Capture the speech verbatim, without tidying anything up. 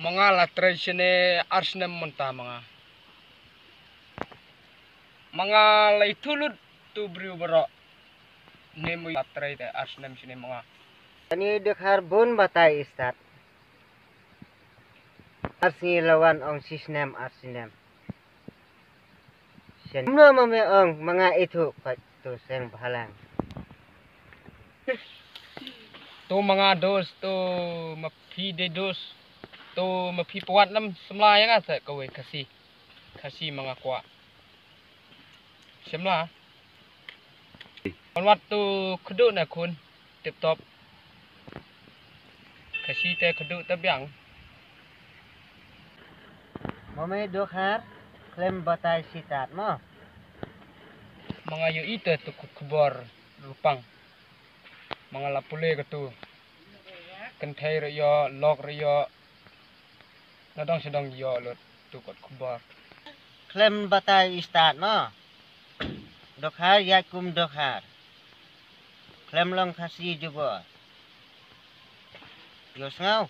Ma nga la trei shane ar snem mynta ma nga. Ma nga la ithuh lut tu briew baroh. Ne mo la trei te ar snem shane ma nga. Ani dkhar bun batai stad. Ar sngi la wan ong shi snem ar snem. Shen no ma me ong ma nga ithuh pat tu seng bhalang. Tu ma nga dos tu ma phi de dos tu ma phi pawat nam semla ya nga te kawei Khasi. Khasi ma nga kwah. Semla. Pawat tu khudu na khun tip top. Khasi te khudu te biang. Mo me dokhar khlem batai sitat mo. Ma nga ïohi te tu khubor rupang. Ma nga la pule ka tu. Kynthei re ïoh, lok re ïoh. Na dong sha dong ïoh lut tu kot khubor. Khlem batai stad mo. Dokhar ïaid kum dokhar. Khlem long Khasi jubor. Ïoh sngew.